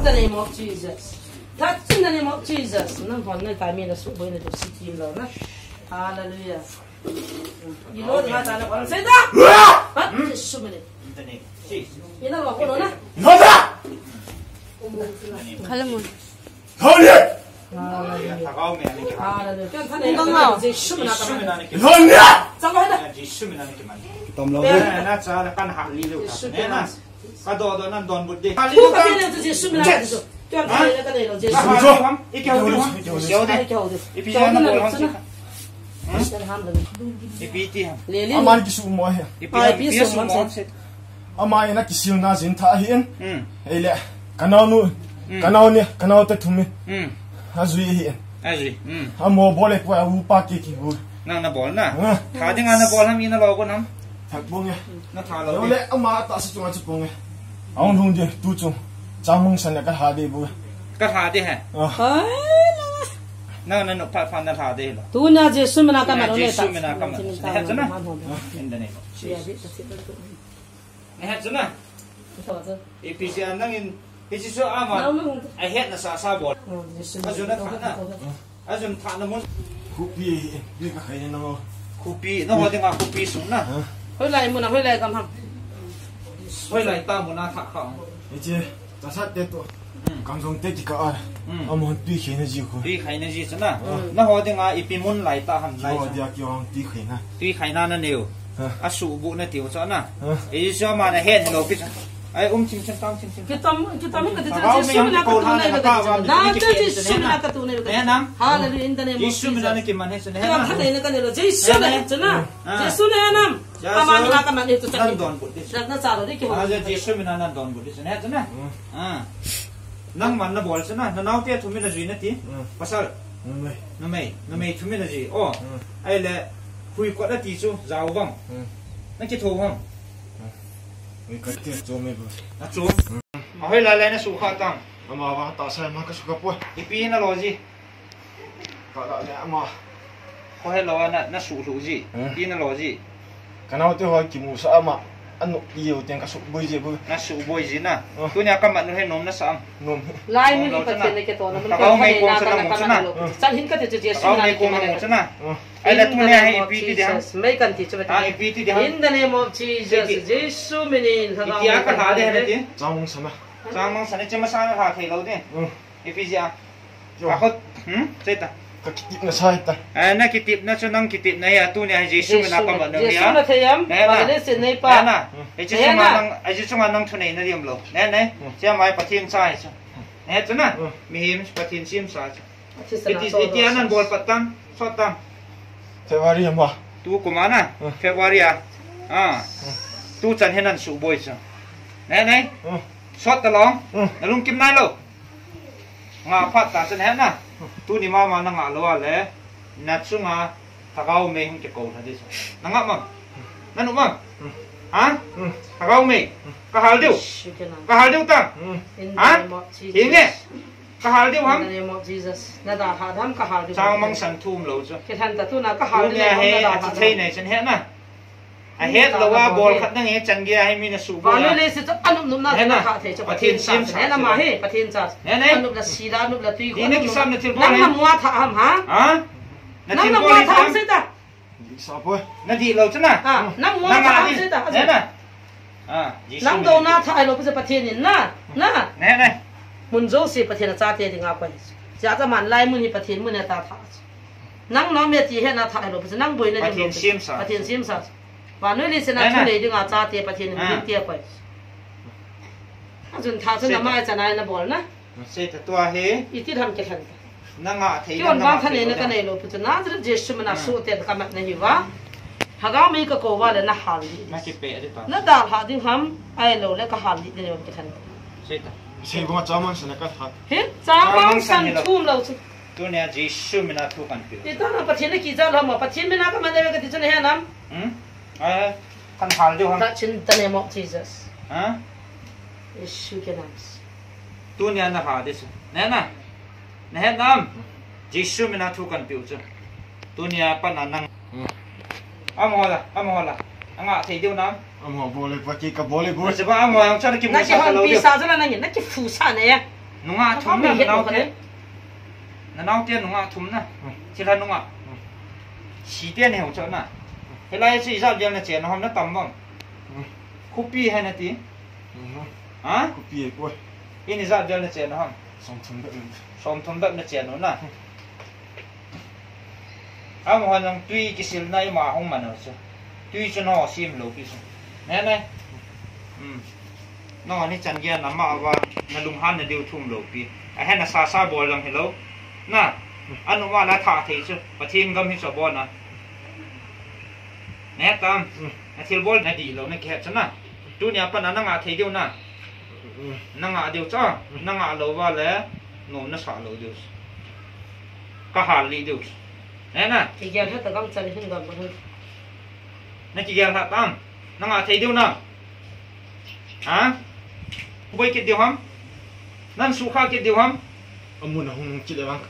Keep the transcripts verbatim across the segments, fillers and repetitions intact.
In the name of Jesus. Touch in the name of Jesus. Nang hon nai ta mi na su boi na tu si kim lo na. Hallelujah. Ilo nga ta na kon se da. Ha? Jesu mene. In the name of Jesus. Ina lo ko na. Nada. Kalamun. Hallelujah. Hallelujah. Kan thane na Jesu mene ka. Hallelujah. Chang ha da. Jesu mene na ki man. Tam lo. Na cha la kan ha li lo ta. Jesu mene. Ka do do nan don but de. Thu ka te le tu Jesu mene tu. Tu am te le ka te le Jesu. Ka ha ham. Iki ho de ham. Iki ho de. Iki ho de. Ipi na bol ham. Ipi ti ham. Le le. Aman ki su mo he. Ipi su mo ham. Ama ina kisil na jin tha hi in. Hmm. Ei le. Kanao nu. Hmm. Kanao ni. Kanao te thumi. Hmm. Ajui hi in. Ajui. Hmm. Amo bol e ko a u pa ki ki bu. Nang na bol na. Tha ding a na bol ham ina lo ko nam. Thak bong e. Na tha lo. Yo le ama ta si chunga chu bong e. Aung hung de tu chu. Chamung san ka ha de bu. Ka ha de he. Nang na no pha pha na ha de lo. Tu na Jesu mena ka ma lo ne ta. Jesu mena ka ma. Ne he chana. In the name of Jesus. Ne he chana. Ipi si an nang in. Ipi si so ama. A het na sa sa bol. Ajun na tha na. Ajun tha na mun. Khupi, bi ka khai na mo. Khupi, na ho dinga khupi sung na. Hoilai mun a, hoilai gam ham. Hoilai ta mun a tha kha. Ichi, ta sat te to. Kam jong te ti ka a. Amon tui khai na ji ko. Tui khai na ji chana. Na ho dinga ipi mun lai ta ham lai. Ho dia ki hong tui khai na. Tui khai na na neu. Asu bu na tiu chana. Ichi so ma na het lo pi cha. Ai, um chim chim tam chim chim. Kitam, kitam ka ti Jesu mina ka tu nei ka ti. Na Jesu mina ka tu nei ka ti. Hallelujah, in the name of Jesus. Jesu mina na ki man he chun he na. Ka nei na ka nei lo. Jesu na he chun na. Jesu na he nam. Ama mina ka man he chun. Nan don but de. Na cha lo de ki ho. Jesu mina nan don but de chun he chun na. Nang man na bol chun na. Na nao te thumi na jui na ti. Pasal. Numei. Numei, numei thumi na jui. O. Ai le hui kot na ti chu jao vang. Na ki tho vang. Ui, ka ti chu me bu. A chu. A hoilai lai na su kha tang. Ama va ta sai ma ka su ka po. Ipi na lo ji. Ka la le ama. Ko he lo na, na su lu ji. Ipi na lo ji. Ka nao te ho ki mu sa ama. Anu ti yo ten ka su boi ji bu. Na su boi ji na. Tunia ka mat nu he nom na sa am. Nom. Lai mun i Pathen na ke to na mun. Ka ba me ko sa na mo sa na. Chal hin ka te Jesu na ke ma na. Ai la tunia he ipi ti de ham. Mei kan ti chu ba ti. In the name of Jesus. Jesu minin ha. Ipi a ka ha de he ti. Chang mong sana. Chang mong sana chema sana ha thei lo de. Ipi ji a. Ka hot. Hmm? Cheta. Ka kitip na sai ta. Ai na kitip na chu nang kitip na ya tunia Jesu mina ka ma na ya. Jesu na thei am. Ba le se nei pa. Na. Ai ji chunga nang, ai ji chunga nang thu nei na diam lo. Ne ne. Sia mai Pathen cha hi chu. Ne chu na. Mihem Pathen sim sa chu. Iti, iti anan bol pat tang, sot tang. February ama. Tu kuma na, February a. Ah. Tu chan hinan su boi chu. Ne, ne. Sot ta long. Na lungkim nai lo. Nga phat ta chan he na. Tuni mama na nga lo a le. Na chunga Thagau mei hung ke ko na di chu. Na nga mam. Na nu mam. Ha? Thagau mei. Ka hal diu. Ka hal diu ta. Ha? Hinge. Ka hal diu ham? In the name of Jesus. Na da ha dam ka hal diu. Chang mang san thum lo chu. Ke than ta tu na ka hal diu. Tunia he a chi thei nei chen he na. A het lo a bol khat nang he chan ge a he mi na su bol. Ba le se chu anup nup na na kha thei chu Pathen sim sa. He na ma he Pathen cha. He na. Anup la si la anup la tui. Di na ki sam na thil bol. Nang na mua tha ham ha? Ha? Na thil bol ham se ta. Sa poi. Na di lo chu na. Ha, nang mua tha ham se ta. He na. Nang do na tha ai lo pu se Pathen in na. Na. Ne ne. Mun jo se Pathen a chate dinga koi. Sia cha man lai mun hi Pathen mun a ta tha. Nang nom me ti he na tha ai lo pu se nang boi na Pathen sim sa. Pathen sim sa. Ba noi le se na thu nei dinga chate Pathen mun te koi. Ajun tha chu na mai cha nai na bol na. Sei ta tua he. Iti tham ke than. Na nga thei. Kion bang than na ka nei lo pu chu na Jesu mina su te ka mat na hi va. Hagau mei ka ko va le na hal li. Na ki pe de ta. Na dal ha ding ham ai lo le ka hal li de ke than. Sei ta. Sei bang cha man san ka tha. He cha man san thum lo chu. Tunia Jesu mina thu kan pe. Ita na Pathen na ki ja lo ma Pathen mina ka man le ka ti chu na he nam. Hmm? Ai kan hal de ham. Touch in the name of Jesus. Ha? Jesu ke nam. Tunia na ha de chu. Ne na. Na he nam. Jesu mina thu kan pe u chu. Tunia pa na nang. Amo la, amo la. Anga thei diu nam. Amo bole pa ki ka bole bole. Seba amo ang cha ki mu sa lo. Na ki hon pi sa jala na ni, na ki fu sa ne. Nungah thum na, nanaote. Nanaote nungah thum na. Hmm. Thilha nungah. Hmm. Site neo chona. Hilai chu ijat vel nachen u ham, natam vang. Hmm. Khopi hi nati. Hmm. Ha? Khopi hi koi. In ijat vel nachen u ham. Som thum bep. Som thum bep nachen u na. Hmm. Amaho jong tui kisilna ima hung man u chu. Tui chu nangho sem lou pi chu. Ne ne. Hmm. Nangho ni chan gei na ma va, nalunghan na diu thum lou pi. Ahin nasa sa bol jong hilou. Na. Anu ma la tha thei chu. Pathen gam hi chu abon a. Ne tam. Nathilbol nadih lou nakihet chu na. Tunia pat na nangah thei diu na. Nangah diu chu. Nangah lou va le. Nom nasah lou diu. Kahal lih diu. Ne na. Kigel lha ta gam chan hin gam bol hin. Nakigel lha tam. Nangah thei diu na. Ha? Boi kit diu ham? Nan sukha kit diu ham? Amun a hung nung kit le vang.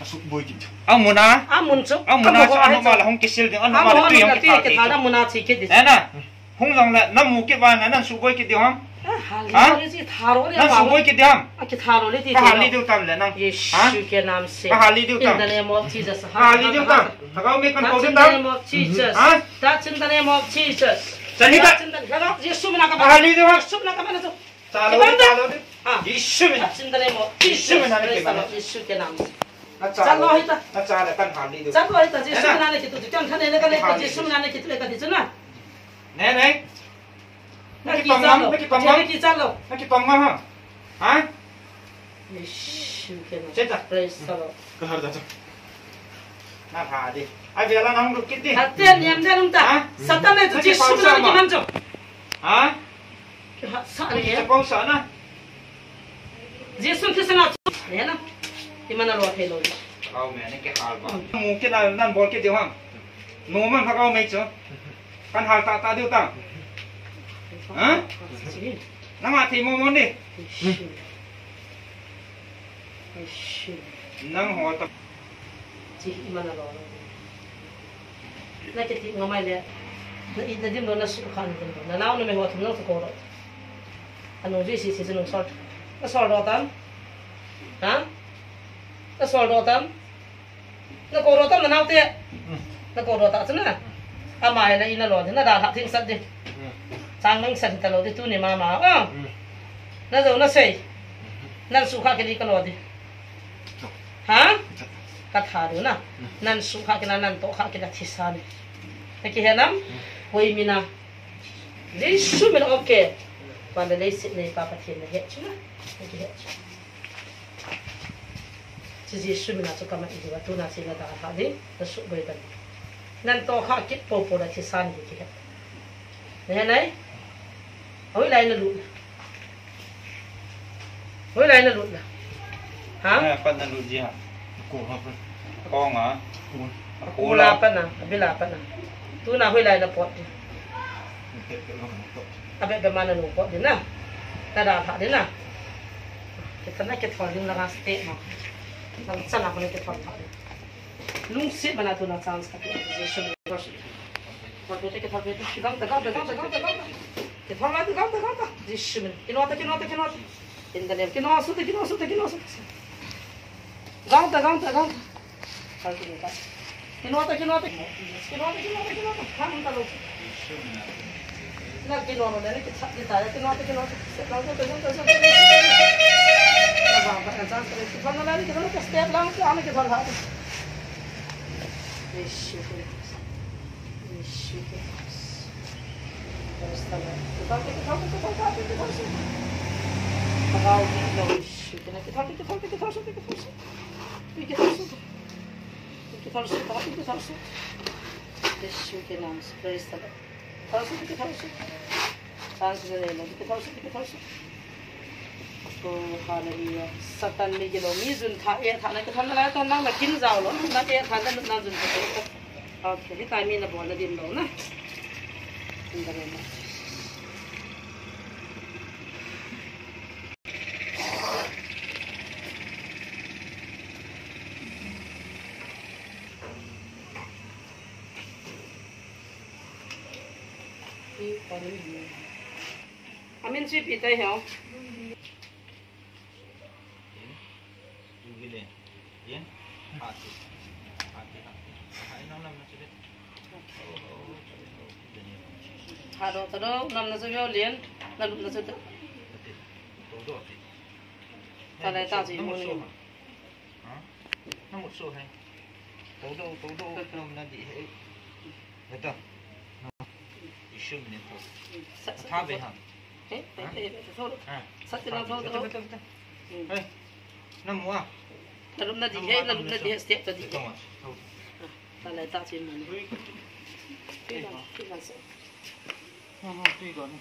Asuboi kit diu. Amun a? Amun chu. Amun a chu, anu ma la hung kisil diu, anu ma la tui hung kithal diu. Amun a chi kit diu. Ne na. Hung jong le, namu kit vang, nan suboi kit diu ham? Ha? Nan suboi kit diu ham? Kahal lih diu tam le nang. Ha? Kahal lih diu tam? In the name of Jesus. Kahal lih diu tam? Lhagao mi kan kou diu tam? That's in the name of Jesus. Ha? That's in the name of Jesus. Chan hita. That's in the, Lhagao Jesu mina ka. Kahal lih diu ham? Jesu mina ka mana chu. Cha lou diu, cha lou diu. Ha. Jesu mina. That's in the name of Jesus. Jesu mina. Praise the Lord. Jesu ke naam se. Nacha lou hita. Nacha le kan hal lih diu. Cha lou hita. Jesu mina nakitu. Kan thane le kan le. Jesu mina nakitu le kati chu na. Ne, ne. Nakipam ngam, nakipam ngam. Nakipam ngam ha. Ha? Praise the Lord. Kahal da. Na ha di. Ai vela nang lukit di. Ate niam da nung ta. Ha? Satan ne tu Jesu mina nakiman jo. Ha? Kiha sa ne. Kiha pau sa na. Jesu Christa na chu. Ne na. Imana lo thei lou. Lhagao mi, nakihal ba. Mu kit na, nan bol kit diu ham? Numan Lhagao mi chu. Kan hal tah tah diu tam? Ha? Nangah thei mo mo di. Nangho tam? Chi imana lo. Nakiti ngamai le. Na it na dim lo, na sukha na dim lo. Nanao numei ho thum nang sukha lo. Anu ji si si nung sol. Nasol doh tam? Ha? Nasol doh tam? Nakou doh tam nanaote? Nakou doh ta chu na. Ama hi na in nalo di, nadalhah thing sat di. Chang mang sat hita lou di tuni mama. Oh. Najou nasei. Nan sukha kit le kalo di. Ha? Katha diu na. Nan sukha kit le, nan tohkha kit le thisa ni. Nakihe nam? Koi mina. Jesu mina, okay. Van le leiset neipa Pathen nahe chu na. Nakihe chu. Chu Jesu mina chu kaman ihiuva tuna chu nadalhah di, nasuboi tan. Nan tohkha kit popo le thisa ni kihe. Nahe nai? Hoilai nalut na? Hoilai nalut na? Ha? Hoilai pat nalut ji ham? Kong a? Akol a pat na, abil a pat na. Tuna hoilai napot di? Abeh beh ma nanu pot di na. Nadalhah di na. Kithol na kithol ding langa step ma. Nang chana kona kithol lhah di. Lungset mana tuna chance kape. Jesu. Kithol peh te, kithol peh te. Gangta, gangta, gangta, gangta, gangta. Kithol peh te, gangta, gangta. Jesu mina. Kino ta, kino ta, kino ta. In the name. Kino sute, kino sute, kino sute. Gangta, gangta, gangta. Kithol peh te. Kino ta, kino ta. Kino ta, kino ta, kino ta. Gangta lo. Na kino lo, na kithol, kithol, kino ta, kino ta. Step lang ta, lang ta, lang ta. Na gangta, na chance ta. Kithol na, na kithol ta, step lang ta, na kithol ha. Jesu. Jesu. Praise the Lord. Kithol, kithol, kithol, kithol, kithol, kithol. Lhagao mi lo, Jesu. Kithol, kithol, kithol, kithol, kithol. Praise the Lord. Oh, hallelujah. Satan mi gilou, mi jun tha, eh, tha na kithol nalai, to nang nakin jao lou, na eh, tha na, na jun tha. Okay, hitia mi nabol na dim lou na. In the name of Jesus. Amin chu ipi tai heo. Hado tado, namna chu veo lien, nalupna chu ta. Talai ta chu imu ni. Namut so hai. Todo, todo, namna di hai. Heta. Isum ni ko. Tha be ha. He, he, he, he, thot. Sat ti lo thot. Beta, beta, beta. He. Namu a. Nalupna di he, nalupna di he, step ta di he. Talai ta chu imu ni. Tui ko, tui ko se. Namu tui ko ni.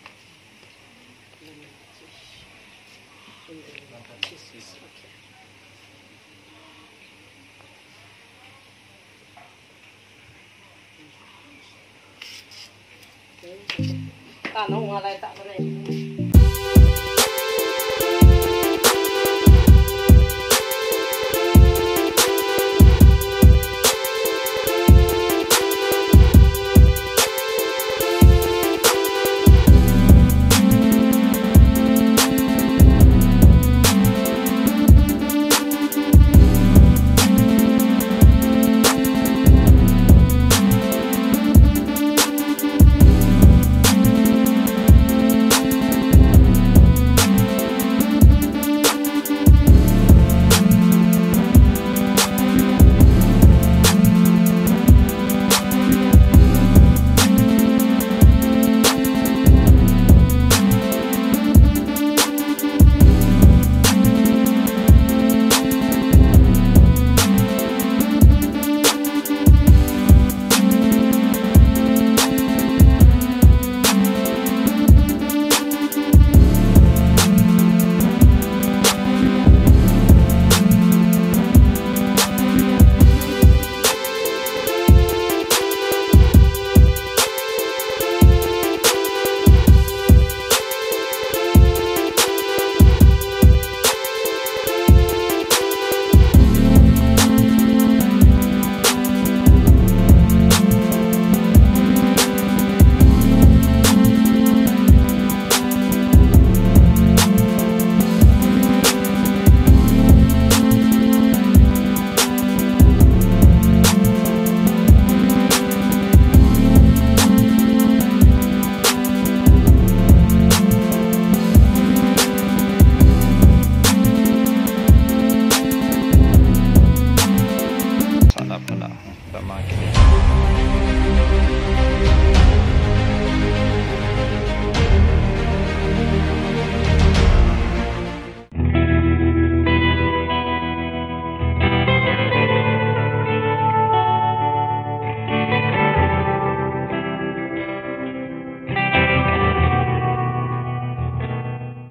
Sana pala.